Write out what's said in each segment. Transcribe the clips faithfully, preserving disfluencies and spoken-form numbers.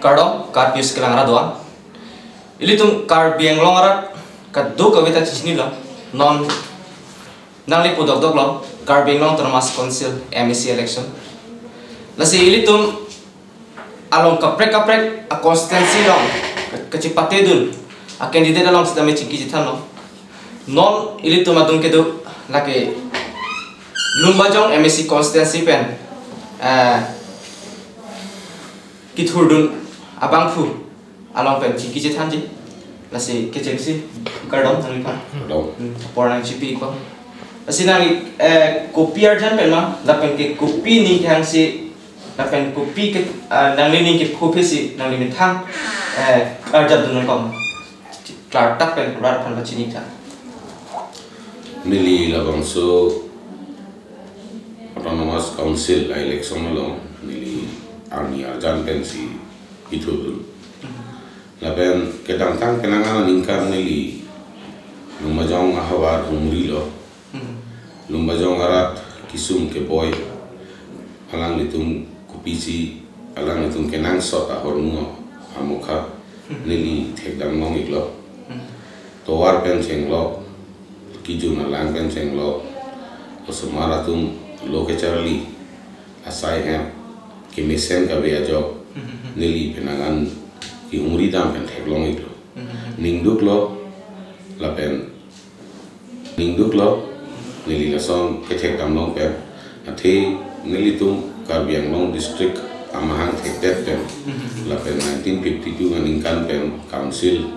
Kardom, Karbi News kelang arat do-an. Ilitum Karbi Anglong arat kadokave ta chichinilo. Non nangli pudok doklo Karbi Anglong Autonomous Council M A C election. Lasi ilitum along kaprek kaprek a constituency along kachepatedun a candidate along sitame chingki chethanlo. Non ilitum atum kedo lake Lumbajong M A C constituency pen, eh, kithurdun abangphu along pen chingki chethanji. Lasi kechengsi kardom nangliphan. Kardom. Hmm, apor nangchipi-ikpo. Lasi nangli, eh, kopi arjan pen ma, lapen ke kopi ning kehangsi, lapen kopi ke, ah, nangli ning kepho phesi nangli methang, eh, arjap dun nangkok. Klardak pen rat aphan pachini tha. Neli labangso Autonomous Council a election along neli arni arjan pensi kithurdun. Lapen kedamtang penang aningkan neli Lumbajong ahavar humrilo. Hmm. Lumbajong arat kesung keboi, alanglitum kopisi, alanglitum kenangsot ahormu amokha, hmm, neli thekdam long-iklo. Hmm. Tovar pen chenglok, kejun alang pen chenglok, osomar atum lo kecharli asai hem kemesen kave ajok, hmm, neli penang an kehumri dam pen theklong-iklo. Hmm. Ningduklo, lapen ningduklo, neli lason kethekdam long pen. Athe nelitum Karbi Anglong District amahang thekdet pen, lapen nineteen fifty-two aningkan pen Council,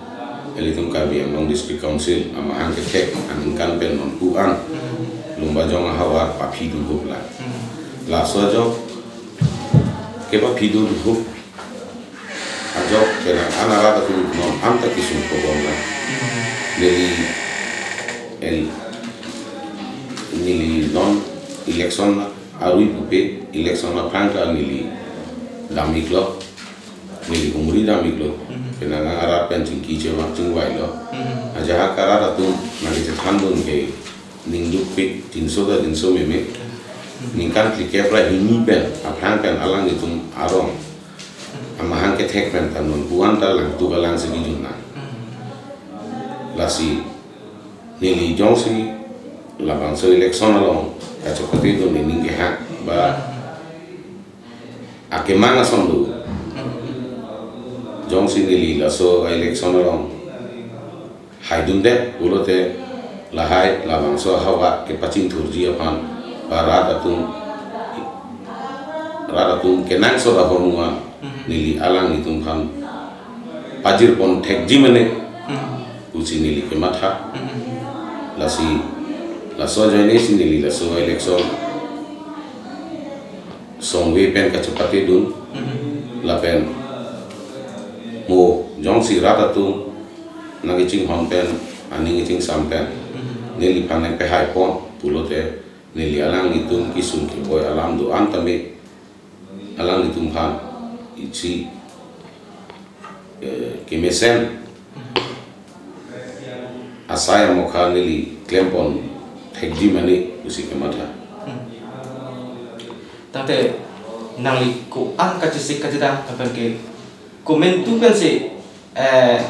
nelitum Karbi Anglong District Council amahang kethek aningkan pen nonpu an Lumbajong ahavar paphidunhup lang. Laso ajok kepaphidunhup ajok penang an arat atum non anta kesung kebom lang. Neli el neli non election arui pupe, election aphrang ta neli dam-iklo, neli humri dam-iklo. Mhm. Penang an arat pen chingki chevang chingvailo. Mhm. Ajahak arat atum nangkechethandun ke ningdukpik, tinso ta tinso meme. Ningkan phlikep ra hini pen aphrang pen alanglitum arong amahang kethek pen ta nonpu an ta langtuk alangsi kejun nang. Lasi neli jongsi labangso election along kachepatedun nening kehang ba akemang ason do. Jongsi neli laso election along haidundet pulote lahai labangso ahavar kepachingthurji aphan ba rat atum, rat atum kenangsot ahormu an, mhm, neli alanglitum aphan pajirpon thekji mene, mhm, pusi neli kematha. Mhm. Lasi laso ajoine si neli laso election songve pen kachepatedun, mhm, lapen mo jongsi rat atum nangkechinghon pen, aning kechingsam pen, mhm, neliphan nangpehaipon pulote neli alanglitum kesung keboi alam do-an tame alanglitum aphan isi, eh, kemesen asai amokha neli klempon thekji mene pusi kematha. Hmm. Tangte nangli ko-an kachesik kachedam lapen ke komantu pensi, eh,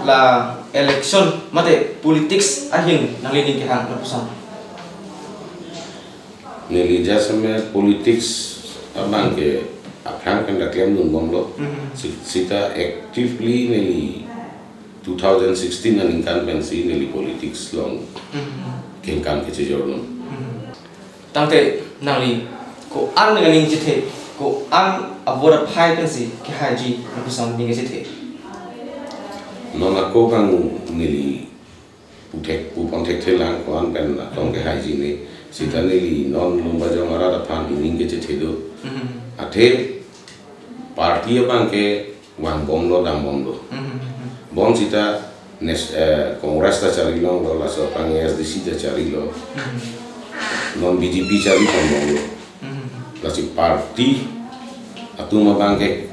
la election mate politics ahin nangli ning kehang lapuson? Neli jasemet politics abang ke aphrang pen ta klemdunbomlo. Mhm. Si-, sita actively neli two thousand sixteen aningkan pensi neli politics along, mhm, kengkam kechejordun. Mhm. Tangte nangli ko-an ning aning chethe, ko-an avote aphai pensi kehaiji lapuson ning kechethe? Non ako bang neli puthek, pupon thekthe lang ko-an pen atong kehaiji ne. Sita neli non Lumbajong arat aphan ining kechethe do. Mhm. Athe party abang ke vangbomlo, dambomlo. Mhm. Bonsita nes-, eh, Congress ta charilonglo, laso aphrang A S D C ta charilo. Mhm. Non B J P chariponbomlo. Mhm. Lasi party atum abang ke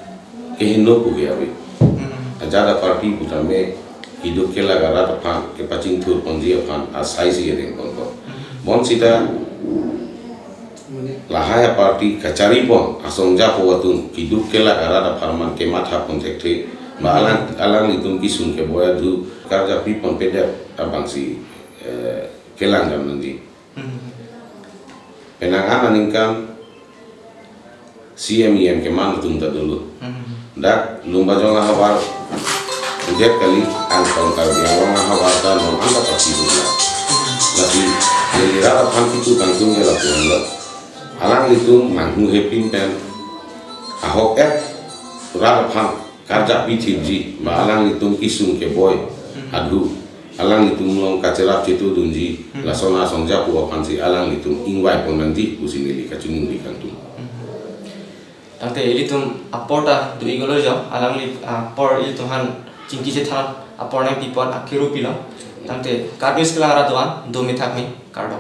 kehingno pu ke ave. Mhm. Ajat aparty putame iduk ke la arat aphan kepachingthurponji aphan asai si edengponpo. Mhm. Bonsita Lahai aparty kachari pon asong japo atum keduk kelak arat apharman kematha pon thekthe, ba alang alanglitum kesung keboi adhu karjapi pon pedet abangsi eh, kelang dam nangji. Hmm. Penang an aningkan C M E M keman atum ta dolo. Hmm. Dak Lumbajong ahavar udet kali, angkong Karbi Anglong ahavar ta non anta pasi dula. Lasi neli rat aphan kitu kangtung ya lapuan lo. Alanglitum manghu hepin pen ahok et rat aphan karjapi thipji, ma alanglitum kesung keboi adhu, alanglitum along kacherap chetu dunji, Hmm. lason asong japo aphansi alanglitum ingvai pon nangji pusi neli kachiningri kangtung. Hmm. Tangte ilitum apor ta do-ik lo jo, alangli apor ilitum aphan chingki chethan apor nangpi pon akiru pilo. Tangte Karbi News kelang arat do-an, do methak me, kardom.